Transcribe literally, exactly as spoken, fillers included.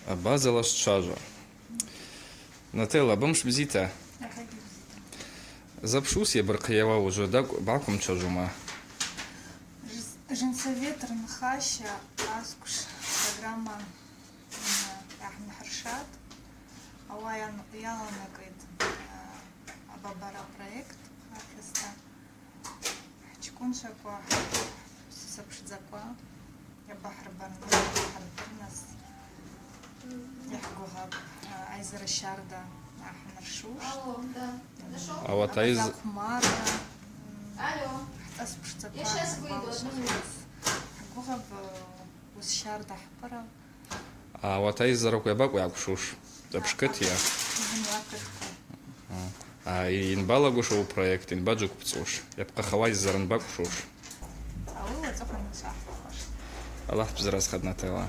Абазала швчважва. Нателла, абамш бзита. Запш уыс йабырхъайауа ужвы дакӏвпӏ, бгӏаквымчважвума? Женсовет рынхаща асквш программа, м, йгӏахӏнахӏыршатӏ. Ауаъа йан-, йаланакӏытӏ, э, абабара проект ахьызта. Хӏчкӏвынчваква, хӏсусапшдзаква йабахӏырбарныс, йабахӏырдырныс йхӏгвыгъапӏ, айззара щарда гӏахӏнаршуштӏ. Ауат айз- Ахъазла хъвмарра, хӏцӏа спшдзаква хӏгвалашвахуз. Хӏгвыгъапӏ, уыс щарда хӏпырал. А, ауат айззараква йабакӏву йгӏакӏвшуш? Апшкытйа? Зымгӏва кытква. А, йанбалагуш ауи апроект, йанбаджвыквцӏуш? Йапхъахауа айззара анбакӏвшуш? Ауи уацӏыхъван йшгӏахӏбахуаш. Аллахӏ бзаза разхъа, Нателла.